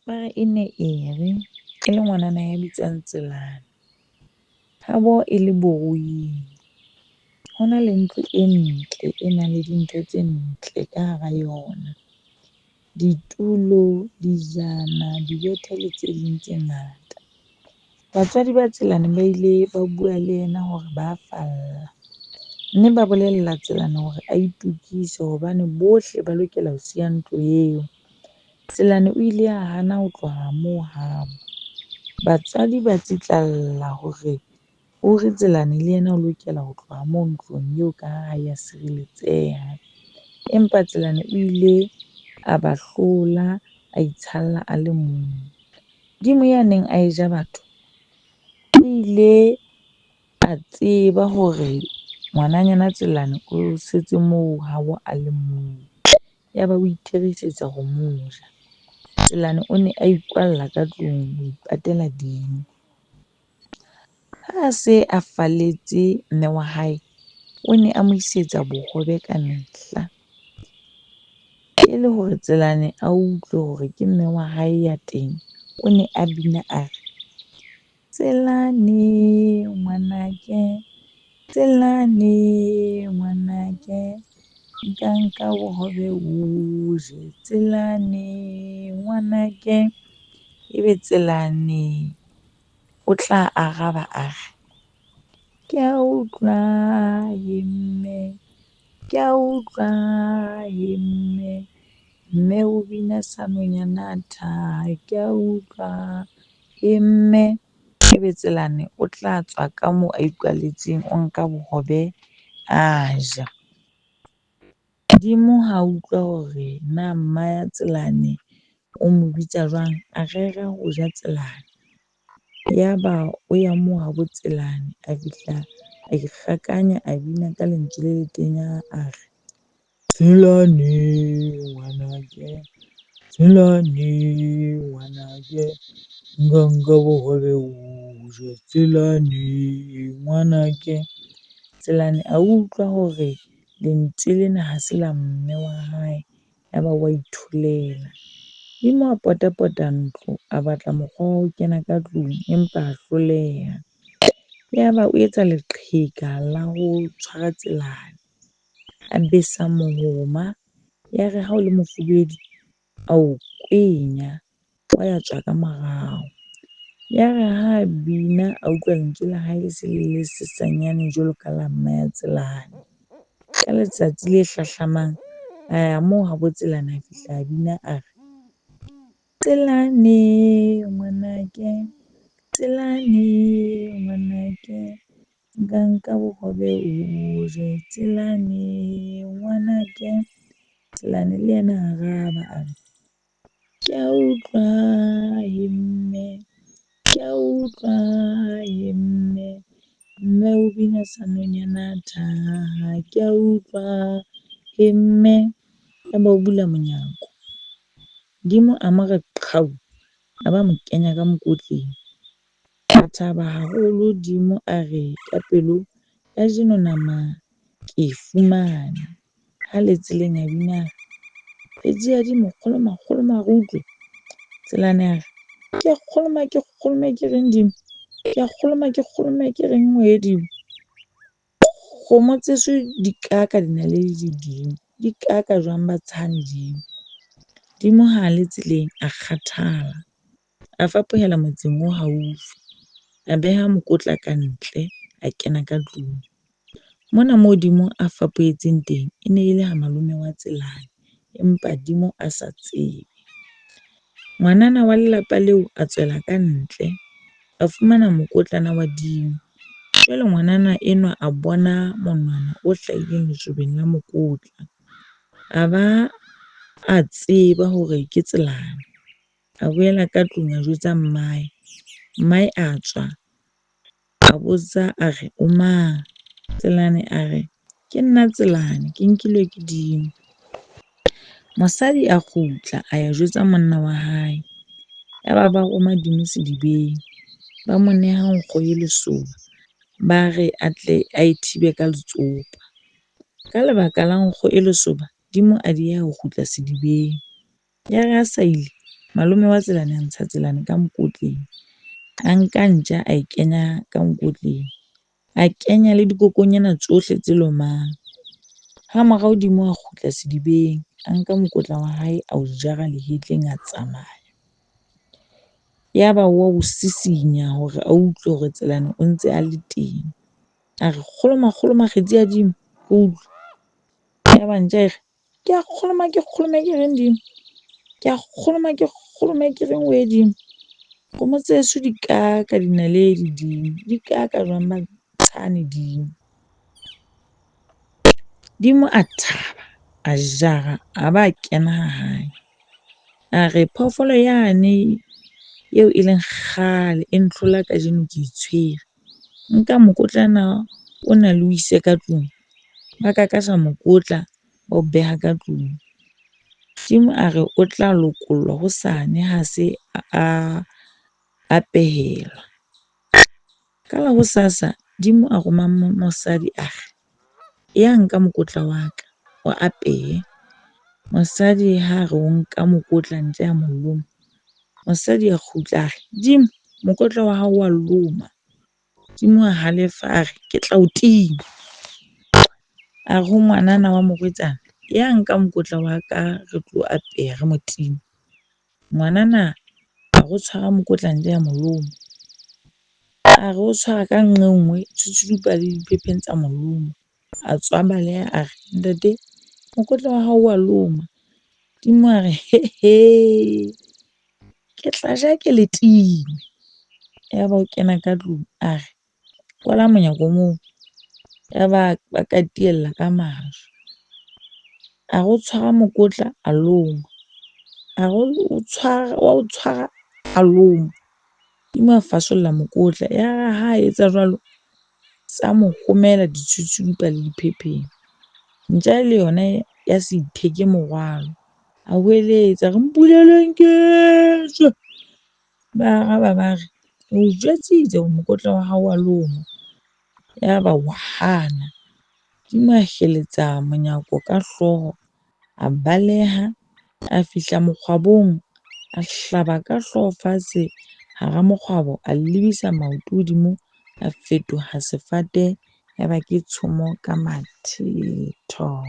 Ba re e ne e re e le ngwanana ya bitswang Tselane. Habo e le boruing. Ho na le ntlo e ntle, e nang le dintho tse ntle ka hara yona. Ditulo, dijana, dibethe le tse ding tse ngata. Batswadi ba Tselane ba ile ba bua le yena hore ba falla. Mme ba bolella Tselane hore a itukise hobane bohle ba lokela ho siya ntlo eo. Tselane o ile a hana ho tloha moo habo. Batswadi ba tsitlalla hore ruri Tselane le yena o lokela ho tloha moo ntlong eo ka ha ya sireletseha. Empa Tselane o ile a ba hlola, a itshalla a le mong. Dimo ya neng a e ja batho, o ile a tseba hore ngwananyana Tselane o setse moo habo a le mong. Yaba o itherisetsa ho mo ja. Tselane o ne a ikwalla ka tlung ho ipatela dimo. Ha a se a falletse mme wa hae, o ne a mo isetsa bohobe ka mehla. E le hore Tselane a utlwe hore ke mme wa hae ya teng, o ne a bina a re, Tselane ngwanake, Tselane ngwanake, nka nka bohobe o je Tselane ngwanake. Ebe Tselane o tla araba a re, ke a utlwa hee mme, ke a utlwa hee mme. Mme o bina sa nonyana ke a utlwa hee mme. Ebe Tselane o tla tswa ka moo a ikwalletseng, o nka bohobe a ja. Dimo ha utlwa hore na mma Tselane o mo bitsa jwang, a rera ho ja Tselane. Yaba o ya moo habo Tselane, a fihla a ikgakanya, a bina ka lentswe le letenya a re, Tselane ngwanake, Tselane ngwanake, nka nka bohobe o je Tselane ngwanake. Tselane a utlwa hore lentswe lena ha se la mme wa hae, yaba wa itholela. Dimo a pota-pota ntlo, a batla mokgwa wa ho kena ka tlung, empa a hloleha. Yaba o etsa leqheka la ho tshwara Tselane. A besa mohoma, yare ha o le mofubedu, a o kwenya wa ya tswa ka morao. Yare ha bina a utlwa lentswe la hae le se le le sesanyane jwalo ka la mme Tselane. Ka letsatsi le hlahlamang, a ya moo habo Tselane a fihla a bina a re, Tselane ngwanake, Tselane ngwanake, nka nka bohobe o je Tselane ngwanake. Tselane le yena a araba a re, ke a utlwa hee mme, ke a utlwa hee mme. Mme o bina sa nonyana thaha, ke a utlwa hee mme. Yaba o bula monyako. Dimo a mo re qhau! A ba mo kenya ka mokotleng. A thaba haholo Dimo a re ka pelong, kajeno nama ke e fumane. Ha le tseleng a bina a re, Pitsi ya dimo kgoloma kgoloma re utlwe. Tselane a re, ke a kgoloma ke kgolome ke reng dimo? Ke a kgoloma ke kgolome ke reng wee dimo? Kgomo tseso di kaka dinaledi dimo, di kaka jwang ba tshane dimo. Dimo ha le tseleng a kgathala, a fapohela motseng o haufi. A beha mokotla ka ntle, a kena ka tlung. Mona moo Dimo a fapohetseng teng, e ne e le ha malome wa Tselane, empa Dimo a sa tsebe. Ngwanana wa lelapa leo a tswela ka ntle, a fumana mokotlana wa Dimo. Jwale ngwanana enwa a bona monwana o hlahileng lesobeng la mokotla. A ba a tseba hore ke Tselane. A boela ka tlung a jwetsa mmae. Mmae a tswa, a botsa a re o mang? Tselane a re, ke nna Tselane ke nkilwe ke dimo. Mosadi a kgutla a ya jwetsa monna wa hae. Yaba ba roma dimo sedibeng, ba mo neha nkgo e lesoba, ba re atle a e thibe ka letsopa. Ka lebaka la nkgo e lesoba, dimo a dieha ho kgutla sedibeng. Yare a sa ile, Malome wa Tselane a ntsha Tselane ka mokotleng. A nka ntja a e kenya ka mokotleng, a kenya le dikokonyana tsohle tse lomang. Ha morao Dimo a kgutla sedibeng, a nka mokotla wa hae a o jara lehetleng a tsamaya. Yaba wa o sisinya hore a utlwe hore Tselane o ntse a le teng. A re kgoloma kgoloma kgetsi ya dimo ke utlwe. Yaba ntja e re, ke a kgoloma ke kgolome ke reng dimo? Ke a kgoloma ke kgolome ke reng wee dimo? Kgomo tseso di ka ka dinaledi dimo, di ka ka jwang ba tshane dimo. Dimo a thaba, a jara a ba kena ha hae. A re phoofolo yane eo e leng kgale e ntlhola kajeno ke tshwere. Nka mokotlana ona le o ise ka tlung. Ba kakasa mokotla ba o beha ka tlung. Dimo a re o tla lokollwa hosane ha se a apehelwa. Ka la hosasa dimo a roma mosadi a re, ya nka mokotla wa ka o apehe. Mosadi ha re o nka mokotla ntja ya mo loma. Mosadi a kgutla a re, Dimo mokotla wa hao wa loma. Dimo a halefa a re, ke tla o tima. A re ho ngwanana wa morwetsana, ya nka mokotla wa ka re tlo apeha re mo time. Ngwanana a re o tshwara mokotla ntja ya mo loma. A re o tshwara ka nqe nngwe tshutshudupa le diphepheng tsa mo loma. A tswa a baleha a re, ntate mokotla wa hao wa loma. Dimo a re he, ke tla ja ke le time. Yaba o kena ka tlung a re, kwala monyako moo. Yaba ba katiella ka majwe. A re o tshwara mokotla a longwa, a re o tshwara wa o tshwara a loma. Dimo a fasolla mokotla yare ha etsa jwalo tsa mo homela ditshutsudupa le diphepheng. Ntja le yona ya se itheke morwalo. A hweletsa a re mpuleleng ke tswe. Ba araba ba re, re o jwetsitse hore mokotla wa hao wa loma. Yaba wa hana. Dimo a heletsa monyako ka hlooho, a baleha a fihla mokgwabong, a hlaba ka hlooho fatshe hara mokgwabo, a lebisa maoto hodimo, a fetoha sefate. Yaba ke tshomo ka mathetho.